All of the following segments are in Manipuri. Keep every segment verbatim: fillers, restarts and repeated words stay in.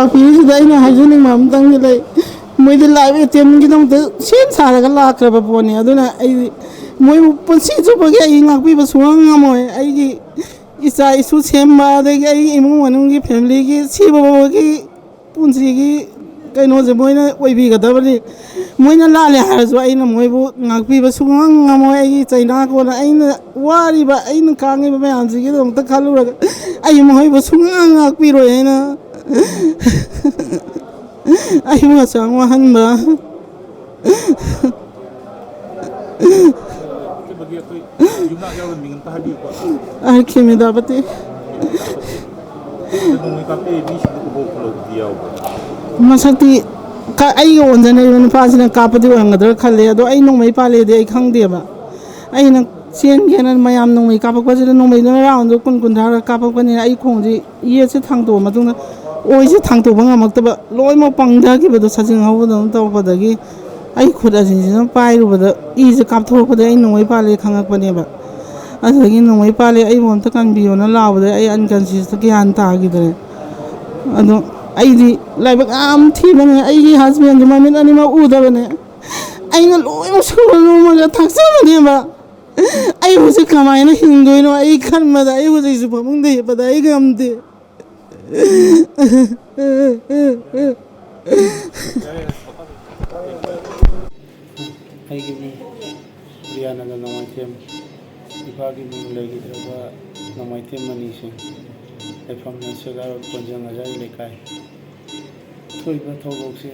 ꯂꯥꯛꯄꯤꯔꯤꯁꯤꯗ ꯑꯩꯅ ꯍꯥꯏꯖꯅꯤꯡꯕ ꯑꯃꯇꯪꯗꯤ ꯂꯩ꯫ ꯃꯣꯏꯗꯤ ꯂꯥꯏꯐ ꯑꯦꯇꯦꯝꯒꯤꯗꯃꯛꯇ ꯁꯦꯝ ꯁꯥꯔꯒ ꯂꯥꯛꯈ꯭ꯔꯕ ꯄꯣꯠꯅꯤ꯫ ꯑꯗꯨꯅ ꯑꯩꯗꯤ ꯃꯣꯏꯕꯨ ꯄꯨꯟꯁꯤ ꯆꯨꯞꯄꯒꯤ ꯑꯩ ꯉꯥꯛꯄꯤꯕ ꯁꯨꯡꯉꯝ ꯉꯝꯃꯣꯏ꯫ ꯑꯩꯒꯤ ꯏꯆꯥ ꯏꯁꯨ ꯁꯦꯝꯕ, ꯑꯗꯒꯤ ꯑꯩꯒꯤ ꯏꯃꯨꯡ ꯃꯅꯨꯡꯒꯤ, ꯐꯦꯃꯤꯂꯤꯒꯤ ꯁꯤꯕ ꯐꯥꯎꯕꯒꯤ ꯄꯨꯟꯁꯤꯒꯤ ꯀꯩꯅꯣꯁꯦ ꯃꯣꯏꯅ ꯑꯣꯏꯕꯤꯒꯗꯕꯅꯤ꯫ ꯃꯣꯏꯅ ꯂꯥꯜꯂꯦ ꯍꯥꯏꯔꯁꯨ ꯑꯩꯅ ꯃꯣꯏꯕꯨ ꯉꯥꯛꯄꯤꯕ ꯁꯨꯡꯉꯝ ꯉꯝꯃꯣꯏ꯫ ꯑꯩꯒꯤ ꯆꯩꯅꯥ ꯀꯣꯟꯅ ꯑꯩꯅ ꯋꯥꯔꯤꯕ, ꯑꯩꯅ ꯈꯥꯡꯉꯤꯕ ꯃꯌꯥꯝꯁꯤꯒꯤꯗꯃꯛꯇ ꯈꯜꯂꯨꯔꯒ ꯑꯩ ꯃꯈꯣꯏꯕꯨ ꯁꯨꯡꯉꯥꯛ ꯉꯥꯛꯄꯤꯔꯣꯏ꯫ ꯑꯩꯅ ꯑꯩꯕꯨ ꯍꯛꯆꯥꯡ ꯋꯥꯍꯟꯕ꯫ ꯑꯩꯈꯣꯏ ꯌꯨꯝꯅꯥꯛ ꯌꯥꯎꯔ ꯃꯤꯡ ꯑꯝꯇ ꯍꯥꯏꯕꯤꯌꯨꯀꯣ꯫ ꯑꯥꯔ ꯀꯦ ꯃꯦꯗꯥꯄꯇꯤ꯫ ꯑꯗꯣ ꯅꯣꯡꯃꯩ ꯀꯥꯞꯄꯛꯏ ꯃꯤꯁꯤꯡꯗꯣ ꯎꯕ ꯈꯣꯠꯂꯧꯕꯗꯤ ꯌꯥꯎꯕ꯭ꯔꯥ? ꯃꯁꯛꯇꯤ ꯀ-, ꯑꯩꯒ ꯑꯣꯟꯖꯟꯅꯔꯤꯕ ꯅꯨꯄꯥꯁꯤꯅ ꯀꯥꯞꯄꯗꯤ ꯑꯣꯏꯔꯝꯒꯗ꯭ꯔꯥ ꯈꯜꯂꯦ, ꯑꯗꯣ ꯑꯩ ꯅꯣꯡꯃꯩ ꯄꯥꯜꯂꯦꯗꯤ ꯑꯩ ꯈꯪꯗꯦꯕ꯫ ꯑꯩꯅ ꯆꯦꯟꯒꯦꯅ ꯃꯌꯥꯝ ꯅꯣꯡꯃꯩ ꯀꯥꯞꯄꯛꯄꯁꯤꯗ ꯅꯣꯡꯃꯩꯗꯨꯅ ꯔꯥꯎꯟꯗꯣ ꯀꯨꯟ ꯀꯨꯟꯊ꯭ꯔꯥꯒ ꯀꯥꯞꯄꯛꯄꯅꯤꯅ ꯑꯩ ꯈꯣꯡꯁꯤ ꯌꯦꯠꯁꯦ ꯊꯥꯡꯇꯣꯛꯑ ꯃꯇꯨꯡꯗ ꯑꯣꯏꯁꯦ ꯊꯥꯡꯇꯣꯛꯄ ꯉꯝꯃꯛꯇꯕ, ꯂꯣꯏꯅꯃꯛ ꯄꯪꯊꯈꯤꯕꯗꯣ, ꯁꯥꯖꯤꯡ ꯍꯧꯕꯗꯧꯅ ꯇꯧꯔꯛꯄꯗꯒꯤ ꯑꯩ ꯈꯨꯠ ꯑꯁꯤꯁꯤꯅ ꯄꯥꯏꯔꯨꯕꯗ ꯏꯁꯦ ꯀꯥꯞꯊꯣꯔꯛꯄꯗ ꯑꯩ ꯅꯣꯡꯃꯩ ꯄꯥꯜꯂꯦ ꯈꯪꯉꯛꯄꯅꯦꯕ꯫ ꯑꯗꯨꯗꯒꯤ ꯅꯣꯡꯃꯩ ꯄꯥꯜꯂꯦ, ꯑꯩꯕꯨ ꯑꯝꯇ ꯀꯟꯕꯤꯌꯣꯅ ꯂꯥꯎꯕꯗ ꯑꯩ ꯑꯟꯀꯟꯁꯤꯌꯁꯇ ꯒ꯭ꯌꯥꯟ ꯇꯥꯈꯤꯗ꯭ꯔꯦ꯫ ꯑꯗꯣ ꯑꯩꯗꯤ ꯂꯥꯏꯕꯛ ꯌꯥꯝ ꯊꯤꯕꯅꯦ, ꯑꯩꯒꯤ ꯍꯁꯕꯦꯟꯁꯨ ꯃꯃꯤꯠ ꯑꯅꯤꯃꯛ ꯎꯗꯕꯅꯦ꯫ ꯑꯩꯅ ꯂꯣꯏꯅꯃꯛ ꯁꯨꯔ ꯅꯣꯝꯃꯒ ꯊꯥꯛꯆꯕꯅꯦꯕ꯫ ꯑꯩ ꯍꯧꯖꯤꯛ ꯀꯃꯥꯏꯅ ꯍꯤꯡꯗꯣꯏꯅꯣ? ꯑꯩ ꯈꯟꯕꯗ ꯑꯩ ꯍꯧꯖꯤꯛꯁꯨ ꯐꯃꯨꯡꯗ ꯍꯤꯞꯄꯗ ꯑꯩ ꯉꯝꯗꯦ꯫ ꯑꯩꯒꯤ ꯃꯤꯡ ꯄ꯭ꯔꯤꯌꯥꯅꯟꯗ ꯅꯣꯡꯃꯥꯏꯊꯦꯝ꯫ ꯏꯄꯥꯒꯤ ꯃꯤꯡ ꯂꯩꯈꯤꯗ꯭ꯔꯕ ꯅꯣꯡꯃꯥꯏꯊꯦꯝ ꯃꯅꯤ ꯁꯤꯡ꯫ ꯂꯩꯐꯝꯅ ꯁꯦꯒꯥꯔꯣꯠ ꯀꯣꯟꯖꯪ ꯉꯥꯖꯥꯏ ꯂꯩꯀꯥꯏ꯫ ꯊꯣꯛꯏꯕ ꯊꯧꯗꯣꯛꯁꯦ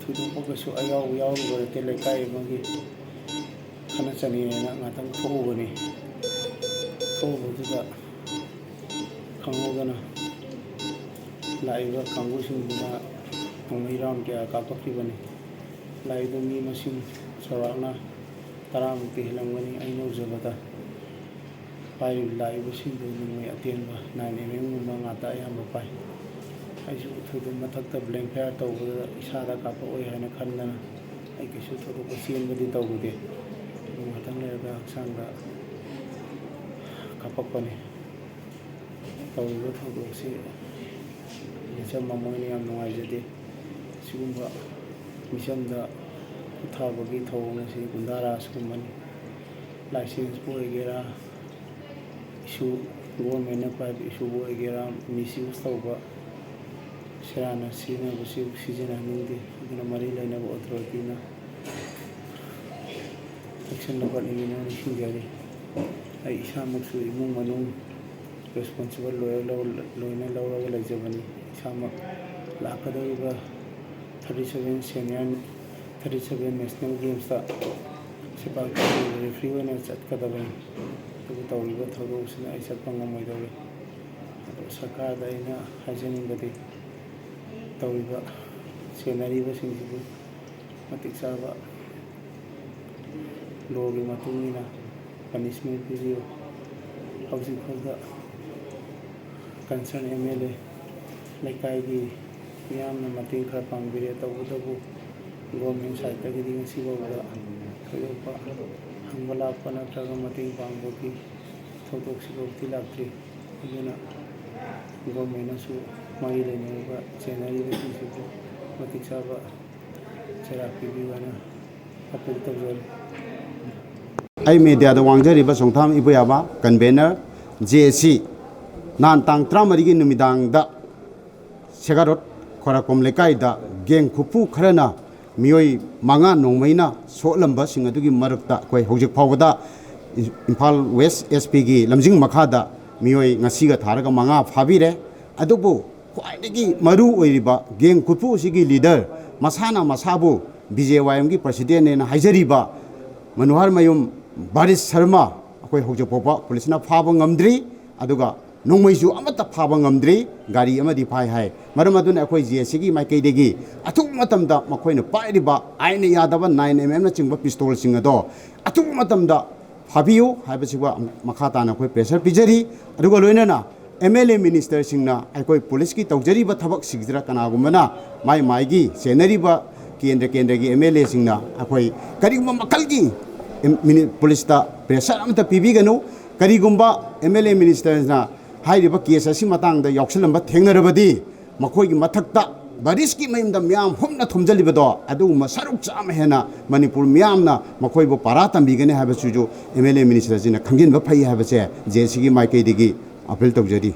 ꯊꯣꯏꯗꯣꯛꯄ ꯀꯩꯁꯨ ꯑꯌꯥꯎꯕ ꯌꯥꯎꯔꯨꯕ ꯅꯠꯇꯦ꯫ ꯂꯩꯀꯥꯏ ꯑꯃꯒꯤ ꯈꯠꯅ ꯆꯩꯅꯩ ꯍꯥꯏꯅ ꯉꯥꯛꯇꯪ ꯊꯣꯛꯎꯕꯅꯤ꯫ ꯊꯣꯛꯎꯕꯗꯨꯗ ꯈꯪꯍꯧꯗꯅ ꯂꯥꯛꯏꯕ ꯀꯥꯡꯕꯨꯁꯤꯡꯗꯨꯅ ꯅꯣꯡꯃꯩ ꯔꯥꯎꯟ ꯀꯌꯥ ꯀꯥꯞꯄꯛꯈꯤꯕꯅꯤ꯫ ꯂꯥꯛꯏꯕ ꯃꯤ ꯃꯁꯤꯡ ꯆꯥꯎꯔꯥꯛꯅ ꯇꯔꯥꯃꯨꯛꯇꯤ ꯍꯦꯜꯂꯝꯒꯅꯤ ꯑꯩꯅ ꯎꯖꯕꯗ꯫ ꯄꯥꯏꯔꯤꯕ ꯂꯥꯛꯏꯕꯁꯤꯡꯗꯨ ꯅꯣꯡꯃꯩ ꯑꯇꯦꯟꯕ ꯅꯥꯏꯟ ꯑꯦꯝ ꯑꯦꯝꯒꯨꯝꯕ ꯉꯥꯛꯇ ꯑꯌꯥꯝꯕ ꯄꯥꯏ꯫ ꯑꯩꯁꯨ ꯊꯣꯏꯗꯣꯛ ꯃꯊꯛꯇ ꯕ꯭ꯂꯦꯡ ꯐꯥꯌꯔ ꯇꯧꯕꯗ ꯏꯁꯥꯗ ꯀꯥꯞꯄꯛꯑꯣꯏ ꯍꯥꯏꯅ ꯈꯟꯗꯅ ꯑꯩ ꯀꯩꯁꯨ ꯊꯣꯏꯗꯣꯛꯄ ꯆꯦꯟꯕꯗꯤ ꯇꯧꯔꯨꯗꯦ꯫ ꯑꯗꯨ ꯉꯥꯛꯇꯪ ꯂꯩꯔꯒ ꯍꯛꯆꯥꯡꯗ ꯀꯥꯞꯄꯛꯄꯅꯤ꯫ ꯇꯧꯔꯤꯕ ꯊꯧꯗꯣꯛꯁꯤ ꯃꯤꯆꯝ ꯑꯃ ꯑꯣꯏꯅ ꯌꯥꯝ ꯅꯨꯡꯉꯥꯏꯖꯗꯦ꯫ ꯁꯤꯒꯨꯝꯕ ꯃꯤꯆꯝꯗ ꯈꯨꯠ ꯊꯥꯕꯒꯤ ꯊꯧꯑꯣꯡ ꯑꯁꯤ ꯒꯨꯟꯗꯥ ꯔꯥꯖꯀꯨꯝꯕꯅꯤ꯫ ꯂꯥꯏꯁꯦꯟꯁꯄꯨ ꯑꯣꯏꯒꯦꯔꯥ, ꯏꯁꯨ, ꯒꯣꯔꯃꯦꯟꯅ ꯄꯥꯏꯕ ꯏꯁꯨꯕꯨ ꯑꯣꯏꯒꯦꯔꯥ, ꯃꯤꯁꯌꯨꯁ ꯇꯧꯕ, ꯁꯦꯔꯥꯟꯅ ꯁꯤꯖꯤꯟꯅꯕꯁꯤ ꯁꯤꯖꯤꯟꯅꯍꯟꯅꯤꯡꯗꯦ꯫ ꯑꯗꯨꯅ ꯃꯔꯤ ꯂꯩꯅꯕ ꯑꯣꯊꯣꯔꯤꯇꯤꯅ ꯆꯦꯛꯁꯤꯟ ꯂꯧꯈꯠꯅꯤꯡꯗꯨꯅ ꯅꯤꯡꯁꯤꯡꯖꯔꯤ꯫ ꯑꯩ ꯏꯁꯥꯃꯛꯁꯨ ꯏꯃꯨꯡ ꯃꯅꯨꯡ ꯔꯦꯁꯄꯣꯟꯁꯤꯕꯜ ꯂꯣꯏꯅ ꯂꯧꯔꯒ ꯂꯩꯖꯕꯅꯤ꯫ ꯏꯁꯥꯃꯛ ꯂꯥꯛꯀꯗꯧꯔꯤꯕ thirty seven senior thirty seven national ꯒꯦꯝꯁꯇ ꯁꯦꯄꯥꯛ ꯇꯥꯛꯄꯒꯤ ꯔꯦꯐ꯭ꯔꯤ ꯑꯣꯏꯅ ꯆꯠꯀꯗꯕꯅꯤ꯫ ꯑꯗꯨꯕꯨ ꯇꯧꯔꯤꯕ ꯊꯧꯗꯣꯛꯁꯤꯅ ꯑꯩ ꯆꯠꯄ ꯉꯝꯃꯣꯏꯗꯧꯔꯤ꯫ ꯑꯗꯣ ꯁꯔꯀꯥꯔꯗ ꯑꯩꯅ ꯍꯥꯏꯖꯅꯤꯡꯕꯗꯤ, ꯇꯧꯔꯤꯕ ꯁꯦꯟꯅꯔꯤꯕꯁꯤꯡꯁꯤꯕꯨ ꯃꯇꯤꯛ ꯆꯥꯕ ꯂꯣꯒꯤ ꯃꯇꯨꯡ ꯏꯟꯅ ꯄꯅꯤꯁꯃꯦꯟ ꯄꯤꯕꯤꯌꯨ꯫ ꯍꯧꯖꯤꯛ ꯐꯥꯎꯗ ꯀꯟꯁꯔꯟ ꯑꯦꯝ ꯑꯦꯜ ꯑꯦ, ꯂꯩꯀꯥꯏꯒꯤ ꯃꯤꯌꯥꯝꯅ ꯃꯇꯦꯡ ꯈꯔ ꯄꯥꯡꯕꯤꯔꯦ꯫ ꯇꯧꯕꯇꯕꯨ ꯒꯣꯔꯃꯦꯟ ꯁꯥꯏꯠꯇꯒꯤꯗꯤ ꯉꯁꯤ ꯐꯥꯎꯕꯗ ꯊꯣꯏꯗꯣꯛꯄ ꯍꯪꯕ ꯂꯥꯛꯄ ꯅꯠꯇ꯭ꯔꯒ ꯃꯇꯦꯡ ꯄꯥꯡꯕꯒꯤ ꯊꯧꯗꯣꯛꯁꯤꯐꯥꯎꯗꯤ ꯂꯥꯛꯇ꯭ꯔꯤ꯫ ꯑꯗꯨꯅ ꯒꯣꯔꯃꯦꯟꯅꯁꯨ ꯃꯔꯤ ꯂꯩꯅꯔꯤꯕ ꯆꯦꯟꯅꯔꯤꯕꯁꯤꯡꯁꯤꯕꯨ ꯃꯇꯤꯛ ꯆꯥꯕ ꯆꯩꯔꯥꯛ ꯄꯤꯕꯤꯌꯨ ꯍꯥꯏꯅ ꯑꯄꯤꯜ ꯇꯧꯖꯔꯤ꯫ ꯑꯩ ꯃꯦꯗꯤꯌꯥꯗ ꯋꯥꯡꯖꯔꯤꯕ ꯆꯣꯡꯊꯥꯝ ꯏꯕꯣꯌꯥꯕ, ꯀꯟꯚꯦꯅꯔ, ꯖꯦ ꯑꯦ ꯁꯤ, ꯅꯍꯥꯟ ꯇꯥꯡ ꯇꯔꯥꯃꯔꯤꯒꯤ ꯅꯨꯃꯤꯗꯥꯡꯗ ꯁꯦꯒꯥꯔꯣꯠ ꯈ꯭ꯋꯥꯏꯔꯥꯛꯄꯝ ꯂꯩꯀꯥꯏꯗ ꯒꯦꯡ ꯈꯨꯐꯨ ꯈꯔꯅ ꯃꯤꯑꯣꯏ ꯃꯉꯥ ꯅꯣꯡꯃꯩꯅ ꯁꯣꯛꯂꯝꯕꯁꯤꯡ ꯑꯗꯨꯒꯤ ꯃꯔꯛꯇ ꯑꯩꯈꯣꯏ ꯍꯧꯖꯤꯛ ꯐꯥꯎꯕꯗ ꯏꯝꯐꯥꯜ ꯋꯦꯁ ꯑꯦꯁ ꯄꯤꯒꯤ ꯂꯝꯖꯤꯡ ꯃꯈꯥꯗ ꯃꯤꯑꯣꯏ ꯉꯁꯤꯒ ꯊꯥꯔꯒ ꯃꯉꯥ ꯐꯥꯕꯤꯔꯦ꯫ ꯑꯗꯨꯕꯨ ꯈ꯭ꯋꯥꯏꯗꯒꯤ ꯃꯔꯨ ꯑꯣꯏꯔꯤꯕ ꯒꯦꯡ ꯈꯨꯠꯄꯨ ꯑꯁꯤꯒꯤ ꯂꯤꯗꯔ, ꯃꯁꯥꯅ ꯃꯁꯥꯕꯨ ꯕꯤ ꯖꯦ ꯋꯥꯏ ꯑꯦꯝꯒꯤ ꯄ꯭ꯔꯁꯤꯗꯦꯟꯅꯦꯅ ꯍꯥꯏꯖꯔꯤꯕ ꯃꯅꯣꯍꯔ ꯃꯌꯨꯝ ꯕꯥꯔꯤꯁ ꯁꯔꯃ ꯑꯩꯈꯣꯏ ꯍꯧꯖꯤꯛ ꯐꯥꯎꯕ ꯄꯨꯂꯤꯁꯅ ꯐꯥꯕ ꯉꯝꯗ꯭ꯔꯤ꯫ ꯑꯗꯨꯒ ꯅꯣꯡꯃꯩꯁꯨ ꯑꯃꯠꯇ ꯐꯥꯕ ꯉꯝꯗ꯭ꯔꯤ, ꯒꯥꯔꯤ ꯑꯃꯗꯤ ꯐꯥꯏ ꯍꯥꯏ꯫ ꯃꯔꯝ ꯑꯗꯨꯅ ꯑꯩꯈꯣꯏ ꯖꯦ ꯑꯦ ꯁꯤꯒꯤ ꯃꯥꯏꯀꯩꯗꯒꯤ ꯑꯊꯨꯕ ꯃꯇꯝꯗ ꯃꯈꯣꯏꯅ ꯄꯥꯏꯔꯤꯕ ꯑꯥꯏꯟꯅ ꯌꯥꯗꯕ ꯅꯥꯏꯟ ꯑꯦꯝ ꯑꯦꯝꯅꯆꯤꯡꯕ ꯄꯤꯁꯇꯣꯜꯁꯤꯡ ꯑꯗꯣ ꯑꯊꯨꯕ ꯃꯇꯝꯗ ꯐꯥꯕꯤꯌꯨ ꯍꯥꯏꯕꯁꯤꯕꯨ ꯃꯈꯥ ꯇꯥꯅ ꯑꯩꯈꯣꯏ ꯄ꯭ꯔꯦꯁꯔ ꯄꯤꯖꯔꯤ꯫ ꯑꯗꯨꯒ ꯂꯣꯏꯅꯅ ꯑꯦꯝ ꯑꯦꯜ ꯑꯦ ꯃꯤꯅꯤꯁꯇꯔꯁꯤꯡꯅ ꯑꯩꯈꯣꯏ ꯄꯨꯂꯤꯁꯀꯤ ꯇꯧꯖꯔꯤꯕ ꯊꯕꯛꯁꯤꯡꯁꯤꯗ ꯀꯅꯥꯒꯨꯝꯕꯅ ꯃꯥꯏ ꯃꯥꯏꯒꯤ ꯆꯦꯟꯅꯔꯤꯕ ꯀꯦꯟꯗ꯭ꯔ ꯀꯦꯟꯗ꯭ꯔꯒꯤ ꯑꯦꯝ ꯑꯦꯜ ꯑꯦꯁꯤꯡꯅ ꯑꯩꯈꯣꯏ ꯀꯔꯤꯒꯨꯝꯕ ꯃꯈꯜꯒꯤ ꯃꯤꯅꯤ-, ꯄꯨꯂꯤꯁꯇ ꯄ꯭ꯔꯦꯁꯔ ꯑꯃꯠꯇ ꯄꯤꯕꯤꯒꯅꯨ꯫ ꯀꯔꯤꯒꯨꯝꯕ ꯑꯦꯝ ꯑꯦꯜ ꯑꯦ ꯃꯤꯅꯤꯁꯇꯔꯅ ꯍꯥꯏꯔꯤꯕ ꯀꯦꯁ ꯑꯁꯤ ꯃꯇꯥꯡꯗ ꯌꯥꯎꯁꯤꯜꯂꯝꯕ ꯊꯦꯡꯅꯔꯕꯗꯤ ꯃꯈꯣꯏꯒꯤ ꯃꯊꯛꯇ ꯕꯥꯔꯤꯁꯀꯤ ꯃꯌꯨꯝꯗ ꯃꯤꯌꯥꯝ ꯍꯨꯞꯅ ꯊꯨꯝꯖꯤꯜꯂꯤꯕꯗꯣ, ꯑꯗꯨꯒꯨꯝꯕ ꯁꯔꯨꯛ ꯆꯥꯝꯃ ꯍꯦꯟꯅ ꯃꯅꯤꯄꯨꯔ ꯃꯤꯌꯥꯝꯅ ꯃꯈꯣꯏꯕꯨ ꯄꯔꯥ ꯇꯝꯕꯤꯒꯅꯤ ꯍꯥꯏꯕꯁꯤꯁꯨ ꯑꯦꯝ ꯑꯦꯜ ꯑꯦ ꯃꯤꯅꯤꯁꯇꯔꯁꯤꯅ ꯈꯪꯖꯤꯟꯕ ꯐꯩ ꯍꯥꯏꯕꯁꯦ ꯖꯦ ꯑꯦꯁ ꯁꯤꯒꯤ ꯃꯥꯏꯀꯩꯗꯒꯤ ꯑꯄꯤꯜ ꯇꯧꯖꯔꯤ꯫